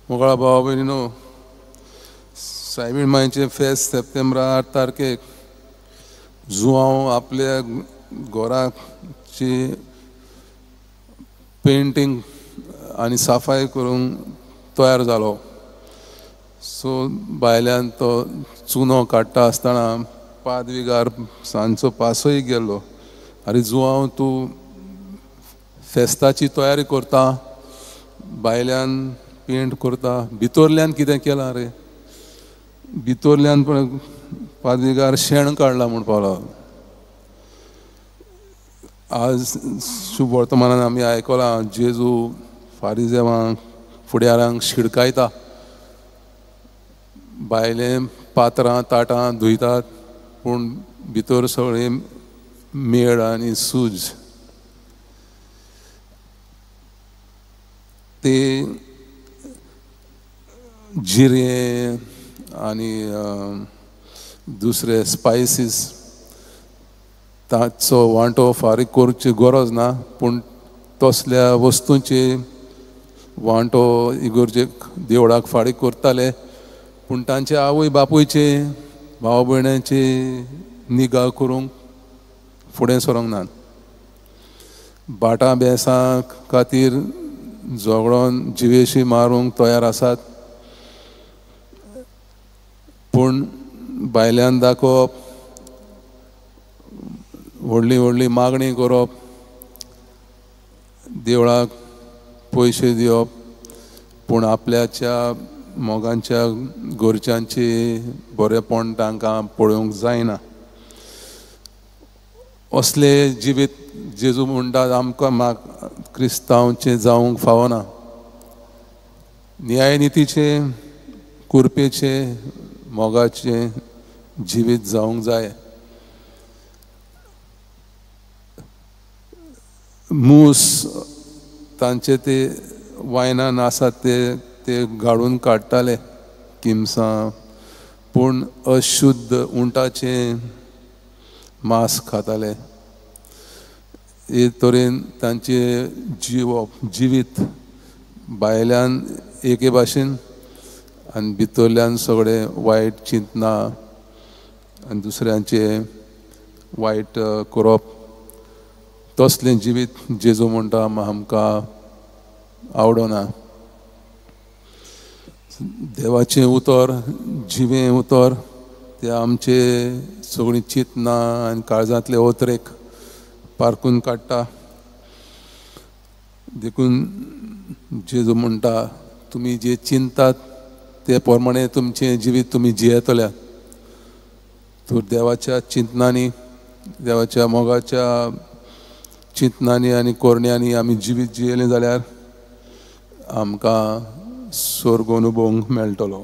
मोगळा भाव भयणीनो, सायबीण मायचें फेस्त सप्टेंबर 8 तारखेक जुआंव आपल्या घराची पेंटींग आनी साफाय करूंक तयार जालो. सो भायल्यान तो चुनो काडटा आसतना पादविगार सांजचो पासय गेल्लो. आरे जुआंव, तूं फेस्ताची तयारी करता, भायल्यान पेंट करता, भितरल्यान कितें केलां रे? भितरल्यान पण पादविगार शेण काडला म्हणपाक लागलो. आज शुभ वर्तमानान आमी आयकलां जेजू फारिजेवांक फुडाऱ्यांक शिडकायता, भायले पात्रां ताटां धुयतात पूण भितर सगळें मेळ आनी सूज. ते जिरें आनी दुसरे स्पायसीस ताचो वांटो फारीक करची गरज ना, पूण तसल्या वस्तूंची वांटो इगर्जेक देवळाक फारीक करताले, पूण तांचे आवय बापूयचे भाव भयणांची निगा करूंक फुडें सरोंक नात. भाटां बेसां खातीर झगडोन जिवेशी मारूंक तयार आसात, पूण भायल्यान दाखोवप, व्हडली व्हडली मागणी करप, देवळाक पयशे दिवप, पूण आपल्याच्या मोगांच्या घरच्यांची बरेपण तांकां पळोवंक जायना. असले जिवीत जेजू म्हणटात आमकां क्रिस्तांवचें जावंक फावना. न्यायनितीचें, कुरपेचें, मोगाचें जिवीत जावंक जाय. मूस तांचे ते वायनान आसात ते ते गाडून काडटाले किमसां, पूण अशुद्ध उंटाचें मांस खाताले. हे तरेन तांचें जिवप जिवीत भायल्यान एके भाशेन आनी भितरल्यान सगळें वायट चिंतना आनी दुसऱ्यांचें वायट करप, तसलें जिवीत जेजू म्हणटा आमकां आवडना. देवाचें उतर जिवें उतर तें आमचे सगळीं चिंतना आनी काळजांतले ओतरेक पारकून काडटा. देखून जेजू म्हणटा तुमी जे चिंतात ते प्रमाणे तुमचें जिवीत तुमी जियेतल्या. तर देवाच्या चिंतनांनी, देवाच्या मोगाच्या चिंतनांनी आनी कोरण्यांनी आमी जिवीत जियेलें जाल्यार आमकां स्वर्ग अनुभवूंक मेळटलो.